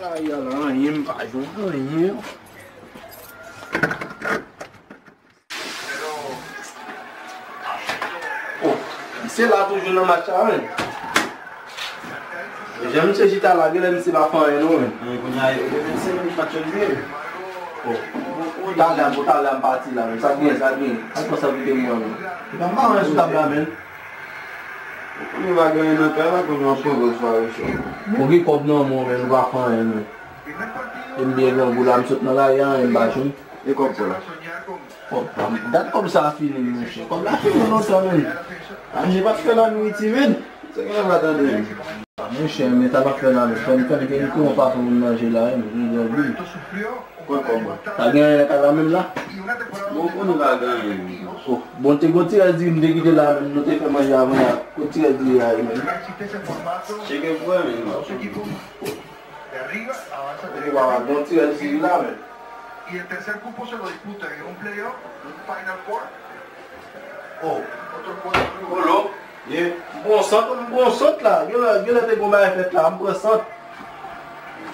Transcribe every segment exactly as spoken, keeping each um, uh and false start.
Ay, ala, anyen m pa jwenn, anyen. Oh, misye la toujou nan match la, wi. Jan misye chita la, genlè misye pa fè anyen non, wi. Wi, kounye a, e vennsenk minit match yo jwe. Oh, talè, bon, talè m pati la, men sa k gen, sa k gen. Al pran sa pou te mwen, men. E pa m pa wè sou tab la, men. Ou konnen pa gen anyen nan kay la, kounye a w ap pran gòj swa yo cho. Ou gen kòb nan men w, men ou pa fè anyen, men. E m byen grangou la, m sot nan lari a, anyen m pa jwenn. E kòb pou la? Kòb pa m, dat kòb sa a fini, monchè. Kòb la fini lontan, men. Anje pa t fè la nwit, men. Sa gen la pa tande, men. Monchè, men sa pa fè la, men. Fè m tande ke li tou yon fason pou m manje la, men. Li gen bi. Pran kòb mwen. Pa gen anyen nan kay la menm la? Bon, konnen pa gen anyen. Oh, bon, te gon ti rès diri m te kite la menm, nou te fè manje avan la. Kot ti rès diri a ye menm? Cheke pou wè menm. Ok, papa, gon ti rès diri la menm. Oh. Kolo. Ye. M pran sant, m pran sant la. Genlè, genlè te gon bagay fèt la. M pran sant.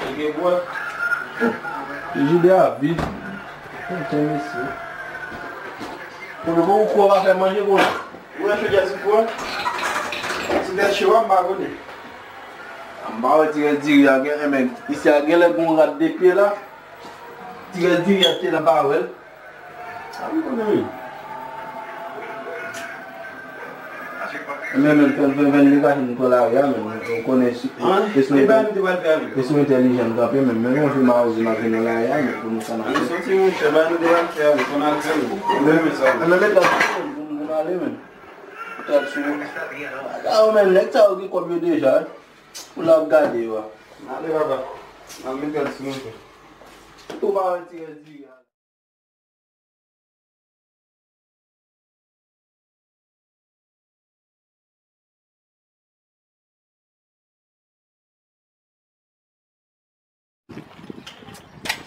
Li gen bwè. Frijidè a vid. Putain, mesye. Kolo, bon, ou kwè w pa fè manje, Kolo? Ou wè chodyè sou fou a? Ti bèt cho a, m pa konnen. M pa wè ti rès diri a gen, men isi a genlè gon rat de pye la. Ti rès diri a te la, m pa wè l. Sa m konnen wi. Men, men, fè, fè, fè, li kache nou pran lari a, men, ou konnen si, e sou entèlijan n kanpe, men, men, yon jou mawozo n ap vin nan lari a, men, pou nou sa n ap fè. Ann soti, monchè, ba nou de lari a, men, fò n al fè, men. Ou renmen sa, men. Ann met la pou nou, pou nou ale, men. Ou t ap sou. Aga, men, nèg sa yo gen kòb yo deja, wi. Ou la ap gade yo a. N ale, papa. N al met gad sou nou, frè. Ou pa wè ti rès diri a.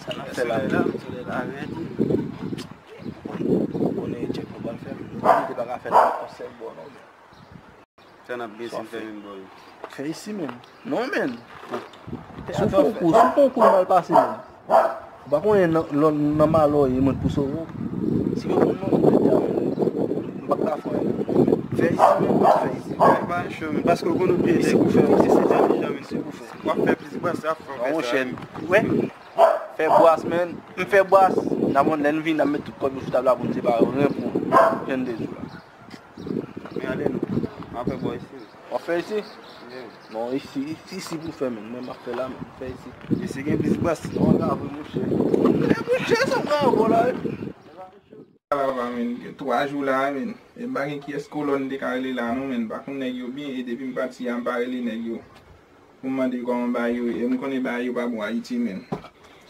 Sa n ap fè la menm? Solèy la rèd. Ou konnen, ou konnen tchèk nou pral fè. Nou pa ka fè nan yon sèl bò non. Sa n ap gen si n fè menm bò yo? Fè isi menm. Non menm. Si w fè yon kou, si w fè yon kou mal pase menm. Ou pa konnen nan, nan, nan malè w ye mwen t pou sove w. Si yo konn non, mwen deja menm. M p ap ka fè anyen. Fè isi menm, fè isi. Fè pa cho menm. Paske w konn ou pye isi pou fè, isi se jan menm, isi pou fè. W ap fè plis bras, se ap fè w fè sa. Monchè, wè. Fè bras menm. M fè bras. N ap, lè n vini, n ap met tout kòb yo sou tab la pou n separe yo, ren pou ren de jou la. Men ale non. M ap fè bò isi. W ap fè isi? Yeah. Non, isi, isi, isi pou fè menm. Mwen m ap fè la, men m fè isi. Isi gen plis bras. Non, sa vre, monchè. E monchè, sa m ka anvo la, wi. Ala, papa, men, gen twa jou la, men. E m pa gen kiyès Kolòn te ka rele la, non, men. M pa konn nèg yo byen, e depi m pati a, m pa rele nèg yo. Pou m mande kòman bagay yo ye. E m konnen bagay yo pa bon Ayiti, men.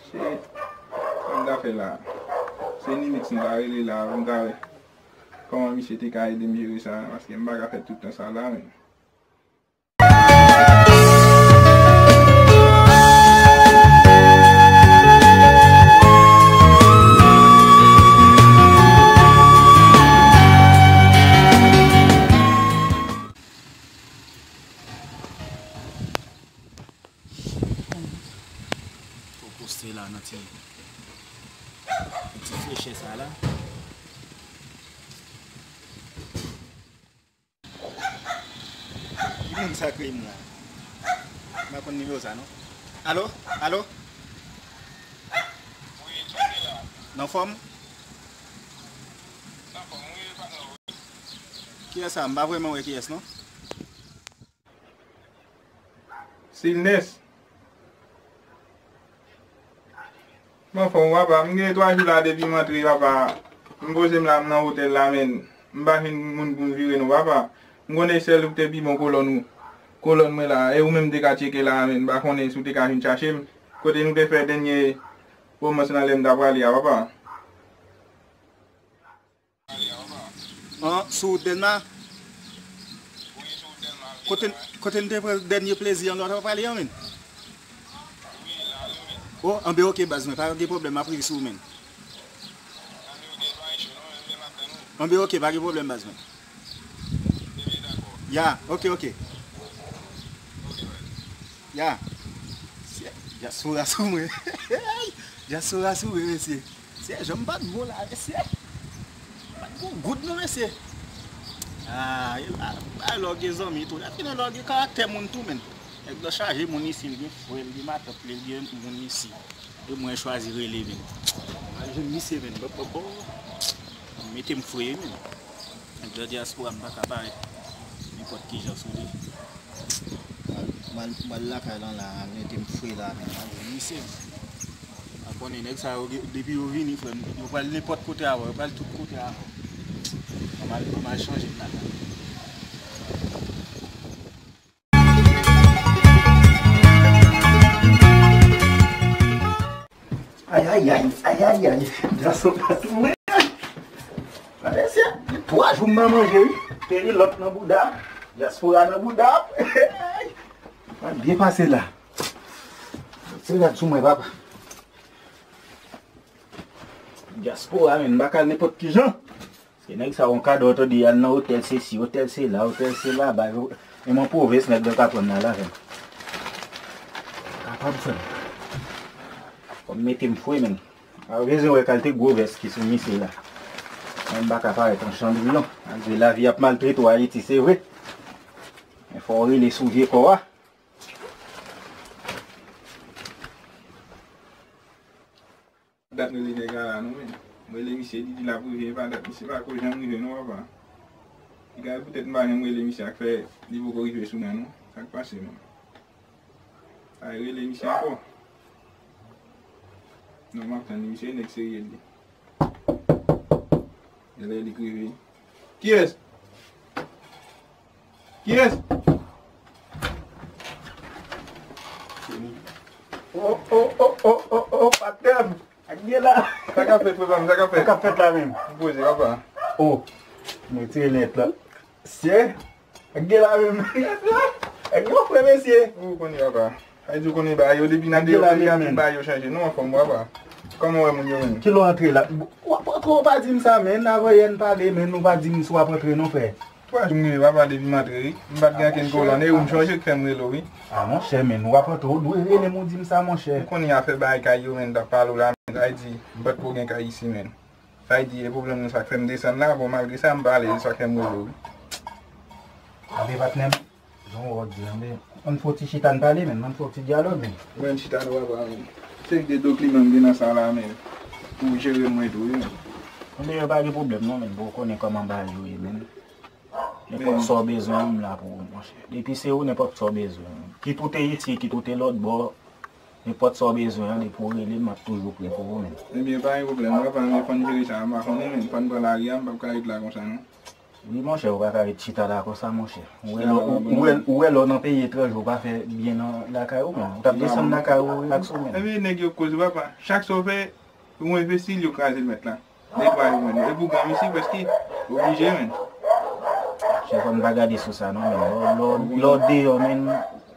Se, sa m ka fè la. Se Nimix m ka rele la, pou m ka wè kòman misye te ka ede m jere sa, paske m pa ka fè tout tan sa la, men. Fò poste la nan ti, nan ti frechè sa la. Ki moun sa k rele m la? M pa konn nimewo sa non. Alo? Alo? Nan fòm? Kiyès sa? M pa vrèman wè kiyès non. Silnes. M anfòm, papa. M gen twa jou la depi m antre, papa. M poze m la, m nan otèl la, men. M pa jwenn moun pou m vire non, papa. M konnen sèl ou te pi bon kolòn ou. Kolòn mwen la. E ou menm te ka tcheke la, men. M pa konnen si w te ka vin chache m. Kote nou te fè dènye pwomòs nan lè m ta prale a, papa. An, sou wout Dènma? Kote, kote n te pran dènye plezi an lè w t ap prale an, men? O, anben, oke, baz mwen, pa gen pwoblèm, m ap rive sou ou, men. Anben, oke, pa gen pwoblèm, baz mwen. Ya, oke, oke. Ya. Dyaspora sou mwen. Dyaspora sou mwen, mesye. Se jan m pa t bon la, mesye. M pa t bon goud non, mesye. Ah, e la, bay lòge zanmi tou. Lè fini lòge karaktè moun tou, menn. Nèg nan chaje moun isi, l gen frè, l gen matant, l gen moun isi. E mwen chwazi rele, menn. Al jwenn misye, menn. Bò, bò, bò. Mete m fre, menn. Nèg nan dyaspora, m pa ka parèt nenpòt ki jan sou li. Mal, mal, mal lakay lan la, mete m fre la, menn. Al jwenn misye, menn. A konnen nèg sa yo, depi yo vini, frè m, yo pral nenpòt kote avè w, yo pral tout kote avè w. Ban m al, ban m al chanje m lakay. Ayayay, ayayay, gason pa tou mwen. Mesye, twa jou m pa manje, wi. Perilòt nan bouda, dyaspora nan bouda. Mwen byen pase la. Se gad sou mwen, papa. Dyaspora, menn, m pa ka al nenpòt ki jan. Paske nèg sa yo, yon kadò, w tande, y al nan otèl sesi, otèl sela, otèl sela, bay yo. E mwen pwovens, nèg yo ka pran nan lajan. Kapab, frè m. Fò m mete m fre, menn. A, bezwen wè kalite gwo vès ki sou misye la. Mwen, m pa ka parèt an chandriyon. Malgre lavi ap maltrete w Ayiti, se vre. Men fò w rele sou vye kò a. Dat m rele nèg la la non, men. M rele misye, li di l ap rive, e pa dat misye pa ko janm rive non, papa. Li ka poutèt m pa janm rele misye ak fè li poko rive sou mwen non. Sa k pase, menn? Ay, rele misye ankò. Non, m ap tann li, misye nèg serye li. Genlè li k rive. Kiyès? Kiyès? Oh, oh, oh, oh, oh, oh, patnè m. Ak gen la. Sa k ap fèt, frè pa m, sa k ap fèt? Sa k ap fèt la menm? M poze, papa. Oh, m retire lèt la. Sye. Ak gen la menm. Ak gen frè mesye. Ou konnen, papa. Sa vle di ou konnen bagay yo depi nan deyò peyi a, menm bagay yo chanje. Nou anfòm, papa. Kòman w wè moun yo menm? Kilè w antre la? W ap antre, w pa di m sa, menn. Avan yè n pale, menn, ou pa di m si w ap antre non, frè. Twa jou m rive, papa, depi m antre, wi. M pa t gen ankenn kolòn, e ou m chonje k fè m rele w, wi. A, monchè, menn, w ap antre, w dwe rele m, ou di m sa, monchè. Ou konnen afè bagay kay yo, menn, t ap pale w la, menn. Sa vle di, m pa t ko gen kay isi, menn. Sa vle di, e pwoblèm nan sa k fè m desann la, bon, malgre sa, m pale, e sa k fè m rele w, wi. Anben, patnè m, jan w di, anben, ann fè yon ti chita n pale, menn, ann fè yon ti dyalòg, menn. Mwen, chita nou, papa, menn. Se de do kliman m gen nan sa la, menn. Pou jere mwen tou, wi, menn. Anben, yo pa gen pwoblèm, non, menn, bon, ou konnen kòman bagay yo ye, menn. Nenpòt sa w bezwen, m la pou ou, monchè. Depi se ou, nenpòt sa w bezwen. Kit ou te isi, kit ou te lòt bò, nenpòt sa w bezwen an, depi w rele m, m ap toujou prè pou ou, menn. Ebyen, pa gen pwoblèm, papa, men fò n jere sa, m pa konnen, menn, fò n pran lari a, m p ap ka ret la konsa, non. Wi, monchè, ou pa ka ret chita la konsa, monchè. Ou wè lè, ou, ou wè, ou wè lè w nan peyi etranje, ou pa fè byen nan lakay ou, menn. Ou t ap desann lakay ou, relaks ou, menn. Ebyen, nèg yo koze, papa. Chak sa w fè, ou envesti l, yo kraze l mèt la. Netwaye, menn. E pou granmesi, prèske oblije, menn. Chè, fò n pa gade sou sa, non, menn. Lè w, lè w, lè w deyò, menn,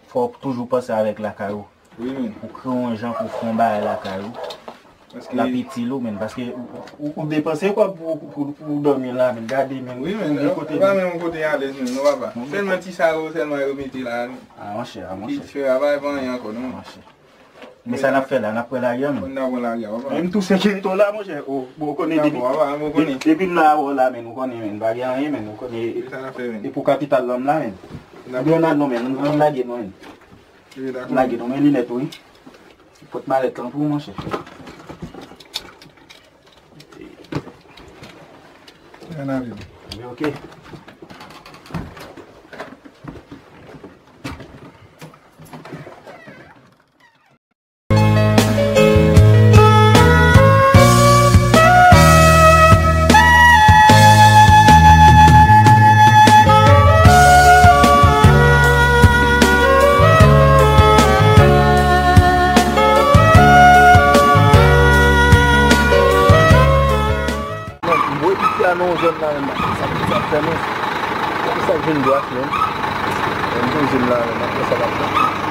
fò w toujou panse avèk lakay ou. Wi, menn. Ou kreye yon jan pou w fè yon bagay lakay ou. Paske l ap itil ou, menn. Paske ou, ou, ou depanse kòb pou, pou, pou w dòmi la, menn. Gade, menn. Wi, menn. Ou gen kote, e pa menm yon kote alèz, menn, non, papa. Sèlman ti sa yo, sèlman yo mete la, menn. A, monchè, a, monchè. Ki diferan, pa, pa anyen ankò, non. Monchè. Men sa n ap fè la, n ap pran lari a, menn. N ap pran lari a, papa. Menm tou sekirite w la, monchè. O, bon, ou konnen depi, depi m la avè w la, menn, ou konnen, menn, pa gen anyen, menn, ou konnen. E pou kapital la, m la, menn. Oubyen n al non, menn, n lage non, menn. Lage non, men linèt ou, wi. Pot malèt lan pou ou, monchè. Ann ale. Men oke. Mwen piti a nan yon zòn la menm, sa ki sa fè menm. Sa ki sa vin dwat menm. Mwen poze m la menm, apre sa m ap fè.